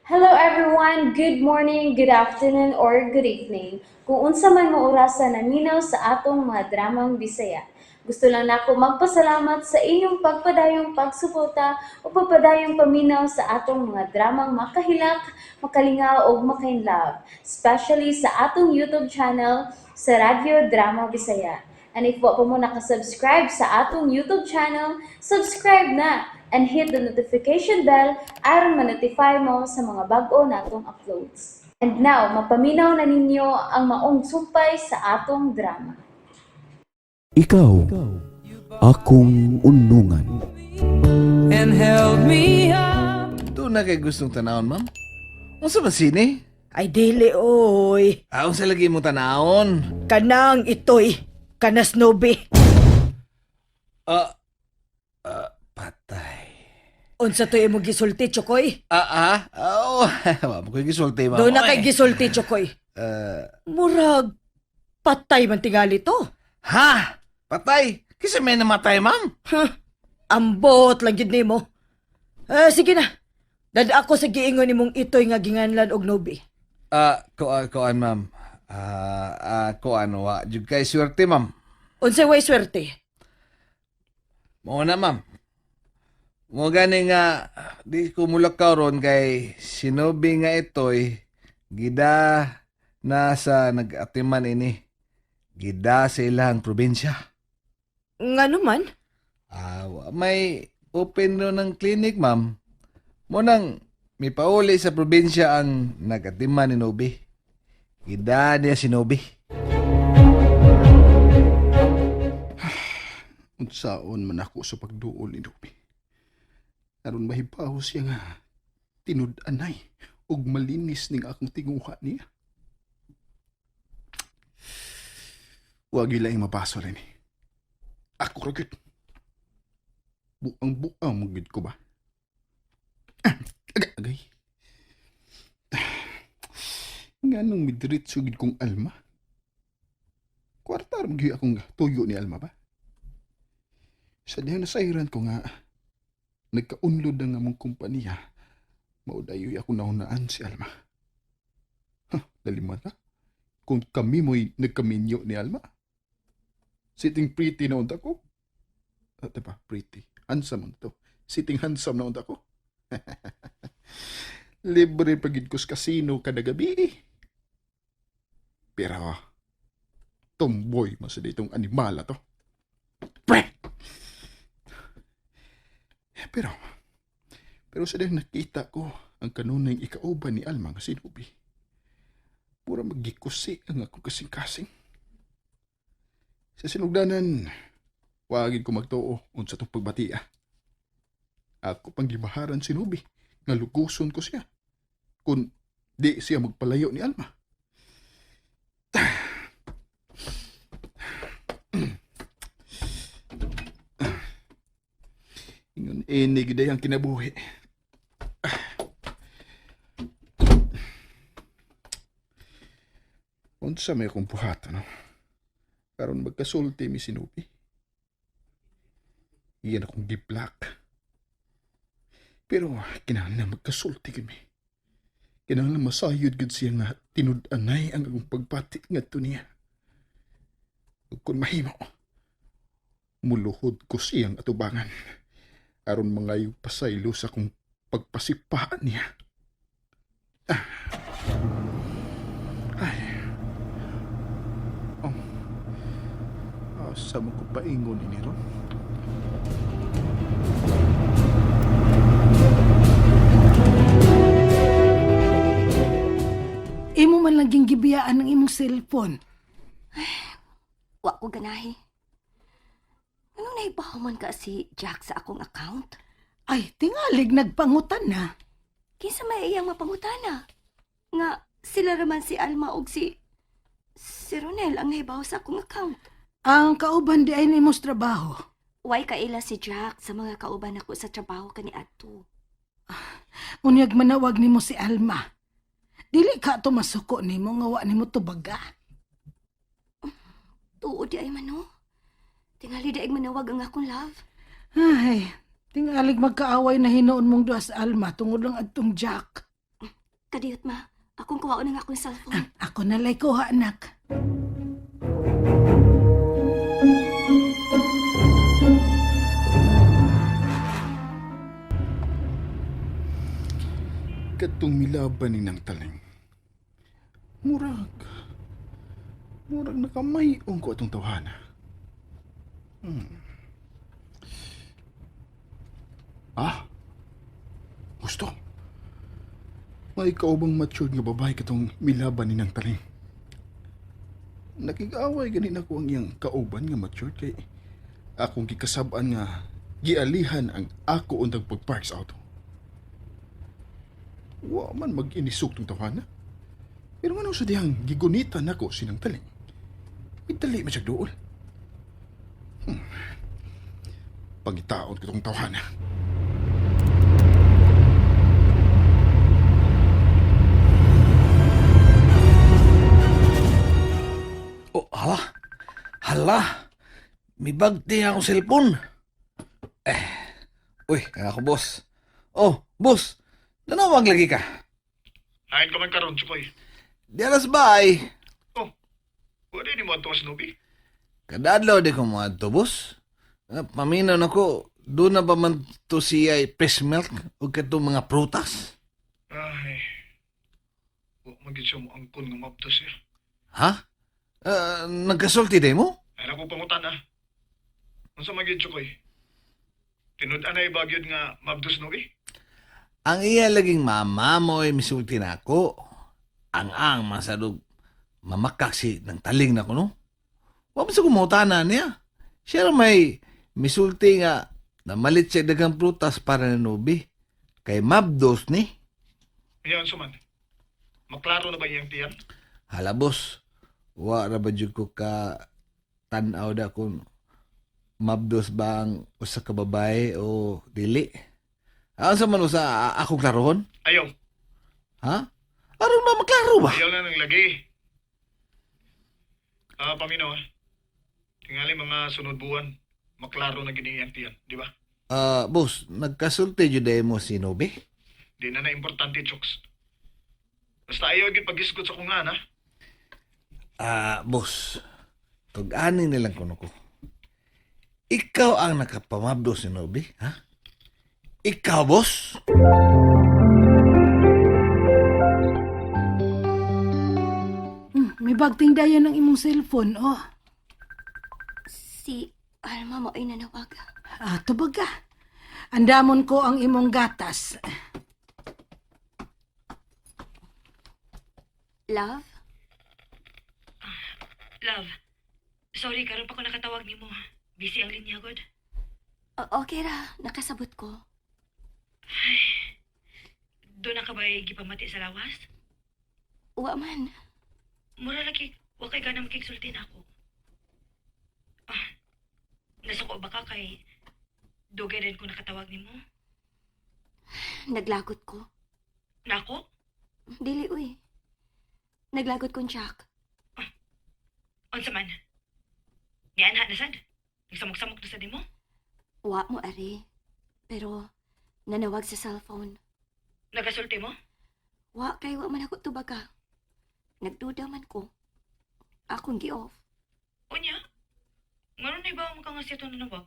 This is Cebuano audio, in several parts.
Hello everyone! Good morning, good afternoon, or good evening. Kung unsa man mo orasa naminaw sa atong mga dramang Bisaya. Gusto lang nako magpasalamat sa inyong pagpadayong pagsuporta o pagpadayong paminaw sa atong mga dramang makahilak, makalingaw ug makainlove, especially sa atong YouTube channel sa Radyo Drama Bisaya. And if wa pa mo nakasubscribe sa atong YouTube channel, subscribe na and hit the notification bell aron ma-notify mo sa mga bag-o natong uploads. And now, mapaminaw na ninyo ang maong sumpay sa atong drama. Ikaw, akong unungan. And held me up. Doon na kay gustong tanawon, ma'am. Unsa ba sine? Ay dili oy. Ah, unsa lagi mo tanawon? Kanang itoy. Kanas nobi. Ah, ah, patay. Unsa to imong gisulti, Chokoy? Ah, ah, oh, wa mo ko'y gisulti, ma'am. Doon na kay Oy. gisulti, Chokoy. Murag patay man tingali to. Ha? Patay? Kasi may namatay, ma'am. Huh? Ambot lang gid nimo. Eh, sige na. Dad ako sa giingon nimong itoy nga ginganlan og nobi. Ah, kuan, kuan, ma'am. Ah, ah, kuan, wa. Jud kay swerte, ma'am. Unsay way swerte? Mao na, ma'am. Mo gani nga, di ko mulakaw ron kay sinubi nga ito'y gida na sa nag-atiman ini. Gida sa ilang probinsya. Ngano man? Ah, may open ro ng clinic, ma'am. Mo nang may pauli sa probinsya ang nag-atiman ni Nobi. Gida niya si Nobi. Unsaon man ako sa pagduol ni Nubi. Aron mahibaw siya nga tinud-anay ug malinis ning akong tinguha niya. Wag yun lang mabaso rin eh. Ako ra gyud. Buang-buang mo gyud ko ba? Ah, agay, agay. Nga nung midiretso gyud kong alma. Kwarta ra man gyud akong tuyo ni Alma ba? Sa dihang nasayran ko nga, nagkaunlod ang among kumpanya, maudayoy ako naunaan si Alma. Ha, daliman ha? Kung kami mo'y nagkaminyo ni Alma. Sitting pretty na unta ko. Ah, diba, pretty. Handsome man to. Sitting handsome na unta ko. Libre pagid ko sa kasino kada gabi. Pero, tomboy man sa ditong animala to. Pre! Pero, pero sa dahil nakita ko ang kanunay ikauban ni Alma nga sinubi. Mura magikusi ang akong kasing-kasing. Sa sinugdanan, wagin ko magtuo unsa tong pagbatia. Ako pang gibaharan sinubi, nga luguson ko siya. Kung di siya magpalayo ni Alma. Ingon ini gid ang kinabuhi. Unsa may akong buhatan, no? Karon magkasulti mi sinubi. Iyan akong giblak. Pero kinahanglan magkasulti kami. Kinahanglan masayod gud siya nga tinud-anay ang akong pagbati ngadto niya. Ug kun mahimo, muluhod ko siyang atubangan aron mangayo pasaylo sa akong pagpasipaan niya. Ah. Ay. Oh. Asa mo ko paingon ini ron? Imo man lang ging gibiyaan ang imong cellphone. Wa ko ganahi. Anong naibaw man ka si Jack sa akong account? Ay, tingalig nagpangutan na. Kinsa may iyang mapangutana? Nga sila raman si Alma og si Ronel ang nahibaw sa akong account. Ang kauban di ay nimo sa trabaho. Way kaila si Jack sa mga kauban ako sa trabaho kani adto. Unyag manawag nimo si Alma. Dili ka to masuko nimo nga wa nimo tubaga. Tuod di ay man no. Tingali di ay manawag ang akong love. Ay, tingalig magkaaway na hinuon mong duha sa Alma tungod lang adtong Jack. Kadiyot, ma. Akong kuwaon ang akong cellphone. Ako na lay kuha, anak. Katong milaban ni nang taling. Murag. Murag nakamayong ko atong tawhana. Ah? Gusto. May kaubang matured nga babae katong milaban ni nang taling. Nakig-away ganin ako ang iyang kauban nga matured kay akong gikasab-an nga gialihan ang ako untag pagpark sa auto. Wa man mag-inisok tong tawana. Pero nga sa dihang gigunita nako sinang taling. Idali man siya duol. Pangitaon ko tong tawana. Oh, hala. Hala. Mibagti akong cellphone. Eh. Uy, ako boss. Oh, boss. Nanawag lagi ka. Hain ka man karon, Chukoy. Di alas bay. Oh, wala ni mo ato Snoopy. Kadadlaw di ko mga to, boss. Ah, paminaw na ko, doon na ba man to siya fresh milk o katong mga prutas? Ay, wa man gid siya mo angkon nga mabdos siya. Ha? Ah, nagkasulti day mo? Ay, ako pangutan ah. Unsa man gid, Chukoy? Tinud-an na ibagyod nga mabdos Snoopy? Ang iya laging mama mo ay misulti na ako. Ang masadog mamakak si ng taling na ko, no? Wa man sa kumutana niya. Siya ra may misulti nga namalit siya dagang prutas para na nubi. Kay mabdos ni. Iyan unsa man. Maklaro na ba iyang tiyan? Hala, boss. Wa ra ba jud ko ka tan-aw da kung mabdos ba ang usa ka babae o dili. Ang sa man usa akong klarohon? Ayaw. Ha? Aron ba maklaro ba? Ayaw na nang lagi. Ah, paminaw ah. Tingali mga sunod buwan, maklaro na gini iyang tiyan, di ba? Ah, boss, nagkasulti jud mo si Nobi? Di na na importante, Chooks. Basta ayaw gid pagisgot sa kung nga na. Ah, boss. Tug-ani nilang kuno ko. Ikaw ang nakapamabdo si Nobi, ha? Ikaw, boss? May bagting dayon ang imong cellphone, oh. Si Alma mo ay nanawag. Ah, tubaga. Andamon ko ang imong gatas. Love? Love, sorry karon pa ko nakatawag nimo. Busy ang linya god. Okay ra, nakasabot ko. Doon na ka ba gipamati sa lawas? Wa man. Mura lagi, wa kay gana makigsulti na ako. Ah, nasuko ba ka kay dugay rin ko nakatawag nimo? Naglagot ko. Nako? Dili, uy. Naglagot kong Jack. Unsa man? Nianha na sad? Nagsamok-samok na sad nimo? Wa mo, ari. Pero, nanawag sa cellphone. Nagasulti mo? Wa kay wa man ako tubaga. Nagduda man ko. Akong gi-off. Unya? Ngano na ibaw mo ka nga siya to nanawag?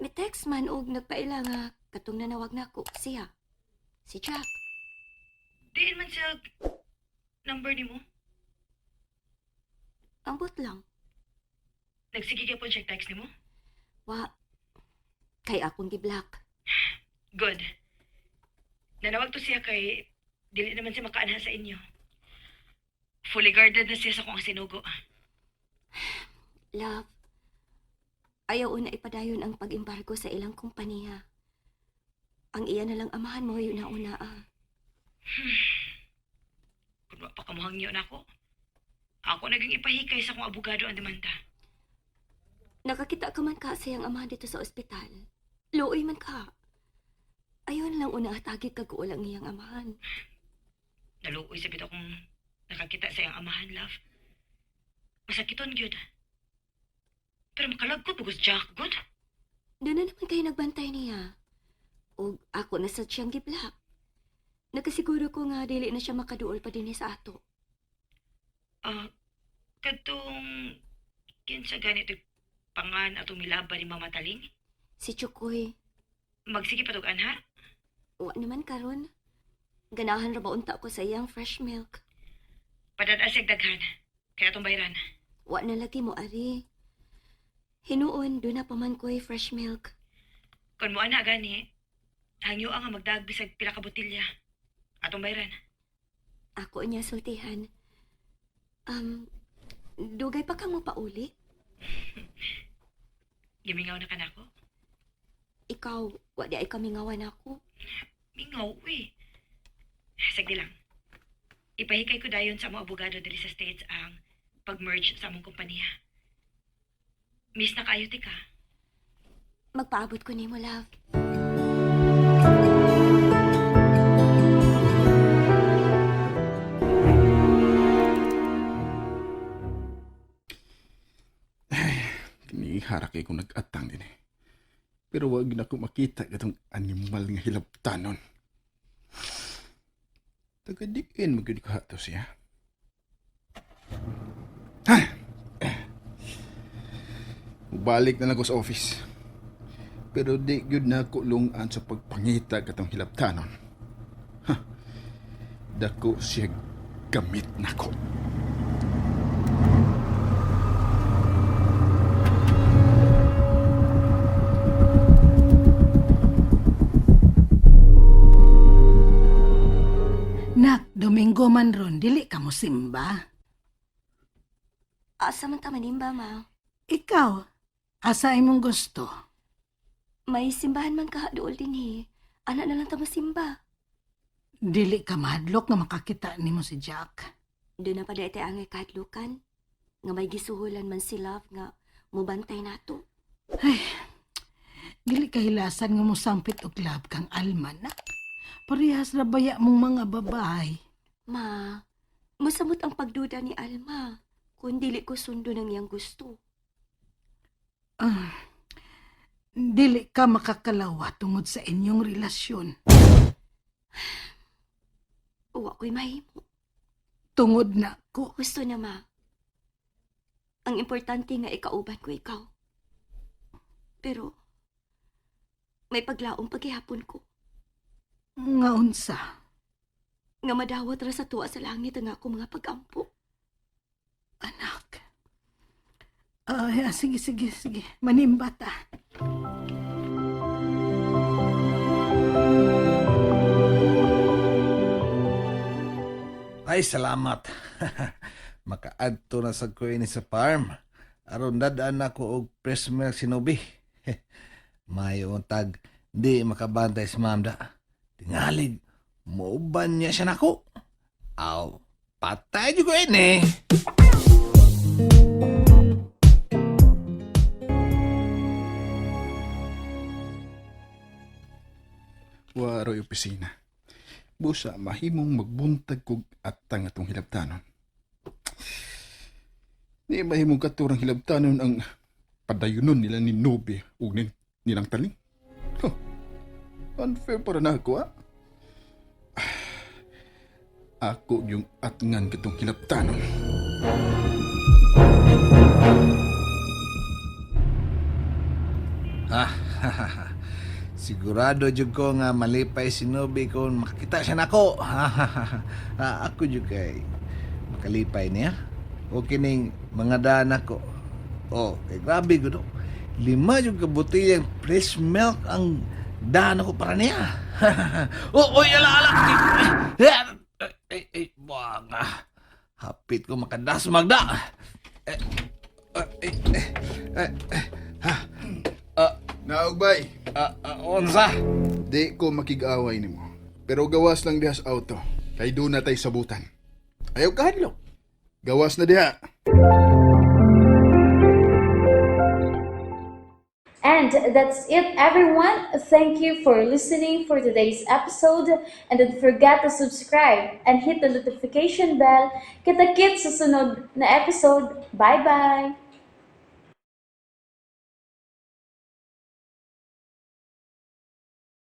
May text man og nagpaila nga katong nanawag nako siya. Si Jack. Diin man siya number nimo? Ambot lang. Nagsige ka po check text nimo? Wa. Kay akong gi-block. Good. Nanawag to siya kay dili naman siya makaanha sa inyo. Fully guarded na siya sa kung ang sinugo. Love. Ayaw una ipadayon ang pag-embargo sa ilang kumpanya. Ang iya na lang amahan mo yun na una ah. Kung wa pa kamuhangyo na ako. Ako naging ipahikay sa kong abogado ang demanda. Nakakita ka man ka sa iyang amahan dito sa ospital. Luoy man ka. Ayon lang una atagi kag ang iyang amahan. Naluoy sa bitaw kong nakakita sa iyang amahan, love. Masakiton gyud. Pero makalagko bugos Jack good. Doon na naman kayo nagbantay niya. O ako na sa siyang giblock. Nakasiguro ko nga dili na siya makaduol pa dinhi sa ato. Ah, kadtong kinsa ganito pangan atong milaban ni Mama Taling? Si Chukoy, Magsige patug-an ha? wa naman karon. Ganahan ra ba unta ko sa iyang fresh milk? Padad-an siyag daghan. Kaya atong bayran. Wa na lagi mo ari. Hinuon, doon na pa man ko'y fresh milk. Kon mo ana gani, hangyo ang nga magdag bisag pila ka botilya. Atong bayran. Ako niya sultihan. Um, dugay pa kang mapauli? Gimingaw na kanako. Ikaw, wa di ay kamingawan ako. Mingaw, uy. Sagdi lang. Ipahikay ko dayon sa mga abogado diri sa States ang pag-merge sa among kompanya. Miss na kaayo ti ka. Magpaabot ko nimo, love. Kinihara kay kong nag-atang din eh. Pero wag na ko makita katong animal nga hilabtanon. Tagadiin magyud ko hato siya. Ha! Balik na lang ko sa office. Pero di gyud na ko lungan sa pagpangita katong hilabtanon. Ha! Dako siya gamit nako. Nak, Domingo man ron, dili ka mo simba. Asa man ta manimba, ma? Ikaw, asa imong gusto? May simbahan man ka duol dinhi. Ana na lang ta masimba. Dili ka mahadlok nga makakita nimo si Jack. Doon na pala iti angay kahadlukan. Nga may gisuhulan man si Love nga mubantay nato. Ay, dili ka hilasan nga mosampit og love kang Alma, nak. Parehas ra baya mong mga babae. Ma, masamot ang pagduda ni Alma. Kung dili ko sundo ng iyang gusto. Ah, dili ka makakalawa tungod sa inyong relasyon. Uwa ko'y mahimo. Tungod na ko. Gusto na, ma. Ang importante nga ikauban ko ikaw. Pero, may paglaong paghihapon ko. Nga unsa. Nga madawat ra sa tuwa sa langit ang ako mga pagampo. Anak. Ay, ah, sige, sige, sige. Manimba ta. Ay, salamat. Makaadto na sa ko ini sa farm. Aron dadaan ako og fresh milk sinubi. Mayo tag di makabantay si ma'am da. Tingalig, muuban niya siya nako. Aw, patay jud ko ini. Waroy opisina. Busa mahimong magbuntag kog atang atong hilabtanon. Di mahimong katurang hilabtanon ang padayunon nila ni Nobe ug nin, nilang taling. Huh. Unfair para na ako, ah. Ako yung atngan katong hilabtanon. Ah, sigurado jud ko nga malipay si Nobi kung makakita siya nako. Ah, ako jud kay makalipay niya. O kining mga daan ako. Oh, kay grabe gud. Oh. 5 jud ka botilyang fresh milk ang daan ako para niya. Oh, oy, ala ala. Eh, eh, eh, buang, ah. Hapit ko makadas magda. Eh, eh, eh, eh, eh, ha. Ah, Naugbay, ah, ah, unsa? di ko makig-away nimo. Pero gawas lang diha sa auto. Kay doon na tay sabutan. Ayaw kahadlok. Gawas na diha. And that's it, everyone. Thank you for listening for today's episode. And don't forget to subscribe and hit the notification bell. Kita-kits sa sunod na episode. Bye-bye!